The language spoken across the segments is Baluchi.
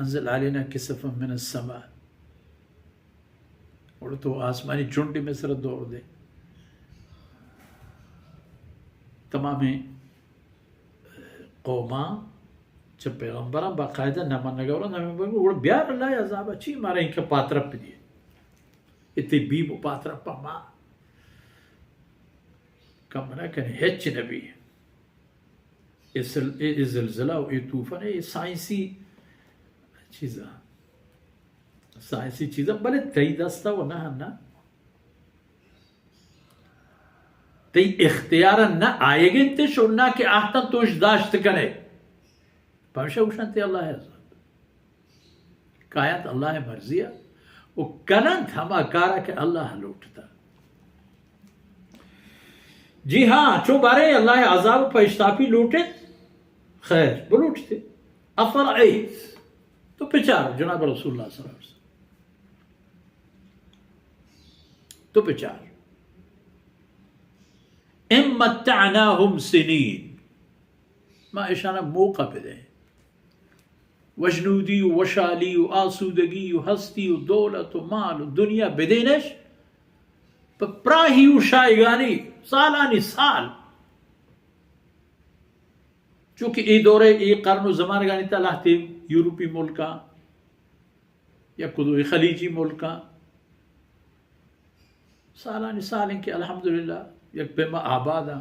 انزل علینا کسفا من السماء، اور تو آسمانی چنڈی مئے سرا دور دے۔ تمامیں قوماں چہ پیغمبراں باقاعدہ نہ منگا، اور نہ منگا، اور بیار اللہ عذاب، چی مارا اینکا پاترپ دیے، اے تئی بیم و پاترپ ما کم نہ کنے، ہچ نبی۔ اے سل-، اے، اے زلزلہ و اے طوفان، اے سائنسی چیزاں، سائنسی چیزاں، بلے تئی دستا و نہ، نہ۔ تئی اختیار نہ آیگ انتش و نہ کہ آہتاں توش داشت کنے۔ پمشا گوشنت اللہ عذاب۔ کاینت اللہ مرضی و کننت ہما کارا کہ اللہ لوٹتا۔ جی ہاں، چو بارے اللہ عذاب پہ اشتاپی لوٹت، خیر، بلوٹتے۔ افرأیت، تو پچار جناب رسول اللہ صلی اللہ علیہ وسلم، تو پچار۔ ان متعناهم سنین، ما اشانا موقع بدیں، وشنودی و وشالی و آسودگی و ہستی و دولت و مال و دنیا بدینش، پہ پراہی و شایگانی سالانی سال۔ چونکہ اے دورے، اے قرن و زمانگانی تہا لہتے یورپی ملکاں، یک کدوے خلیجی ملکاں، سالانی سال انت کہ الحمدللہ یک پیما آباداں۔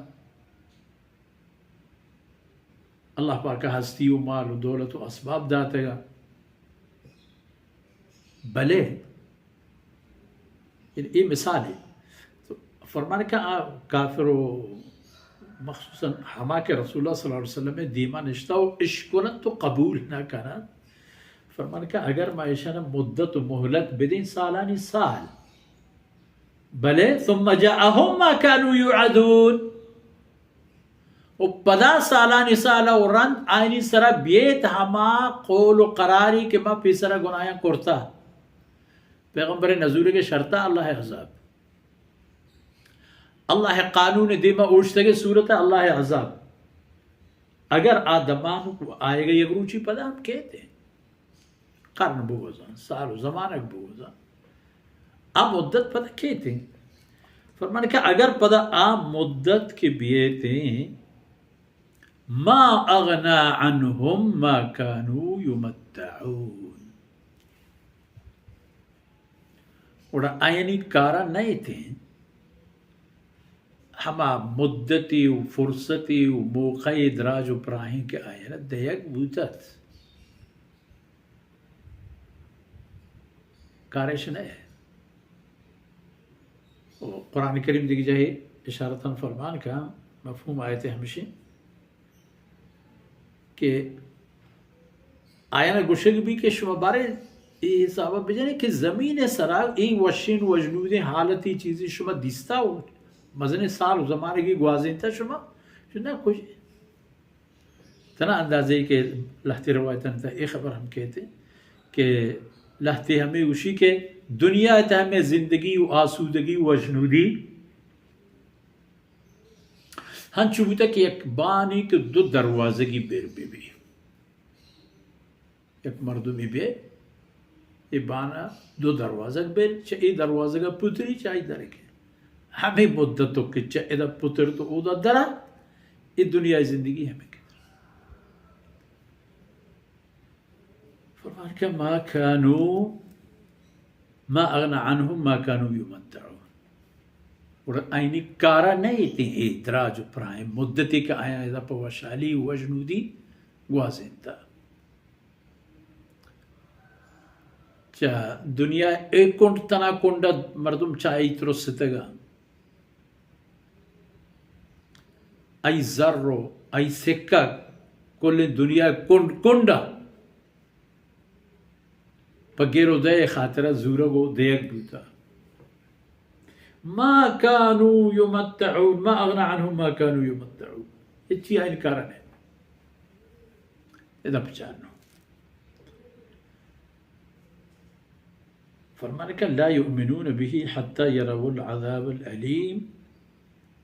اللہ پاک ء ہستی و مال و دولت و اسباب داتگا۔ بلے اے مثالے۔ تو فرمان کہ آ کافر و مخصوصاً ہما کہ رسول اللہ صلی اللہ علیہ وسلم ء دیما نشتہ و اشکننت و قبول نہ کننت، فرمان کہ اگر ما ایشان مدت و مہلت بدیں سالانی سال، بلے ثم جاءهم ما كانوا يوعدون، و پدا سالانی سال و رند آئینی سرا بیت ہما قول و قراری کہ ما پیسرا گناہیاں کرتا۔ پیغمبر نزورے کے شرطا اللہ عذاب، اللہ قانون دیما اوشتگے صورت اللہ عذاب۔ اگر آ دمان آئے گا یک روچی پدا ہم کہتے ہیں۔ قرن بگوزاں، سال و زمانگ بگوزاں۔ آ مدت پدا کیت انت؟ فرمان کہ اگر پدا آ مدت کہ بیت انت، ما اغنى عنهم ما كانوا يمتعون۔ گڑا آیانی کارا نہ ایت انت ہما مدتے و فرصتے و موقع دراج و پراہیں کہ آیانا دیگ بوتت۔ کارش نہ۔ و قرآن کریم دیگہ جاہے اشارتاً فرمان کا، مفہوم آیت ہمشی کہ آیانا گوشگ بی کہ شما بارے اے حسابا بجنے کہ زمین سرا اے وشین وجنودیں حالتی چیزی شما دیستا و مزنیں سال و زمانگی گوازینتا شما؟ چو نہ کجے۔ تنا اندازے کہ لہتے روایتاں تا اے خبر ہم کہتے کہ لہتے ہمیں گوشی کہ دنیا تا ہمیں زندگی و آسودگی و وجنودی ہنچو بوتا کہ یک بانی کہ دو دروازگی بیر بی بی۔ یک مردمی بے، اے بانا دو دروازگ بیر، چہ اے دروازگا پتری، چہ آئی درکے۔ ہمیں مدت تو کہ چہ ادا پتر تو اودا درا، اے دنیا زندگی ہمیں کہ۔ فرمان کہ ما كانوا، ما اغنى عنهم ما كانوا يمتعون۔ گڑا آئینی کارا نہ ایتیں اے دراج و پراہیں مدتے کہ آیاں ادا پہ وشحالی و وژنودی گوازینتا۔ چہ دنیا اے کنڈ تنا کنڈا مردم چائی ترستگا۔ آئی زر و آئی سکہ کلیں دنیا کنڈ کنڈا پہ گر و دئے خاطرا زورگ و دیگ بوتا۔ ما كانوا يمتعون، ما اغنى عنهم ما كانوا يمتعون۔ ہچی آئین کارا نہ۔ ادا بچارنو۔ فرمانے کہ لا يؤمنون به حتى يروا العذاب الأليم۔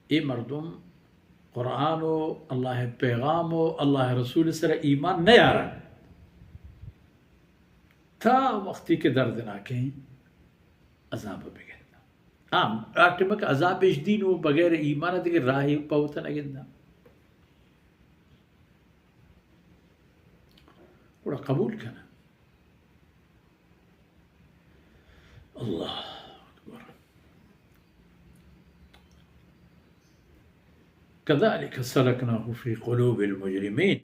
اے مردم قرآن و اللہ پیغام و اللہ رسول سر ایمان نیارن۔ تا وقتی کہ دردناکیں عذاب بگنداں۔ ہاں، آ ٹیمک عذاب اش دین و بغیر ایمان دیگہ راہی پہ وتا نگنداں۔ گڑا قبول کناں۔ اللہ اکبر۔ كذلك سلكناه في قلوب المجرمين۔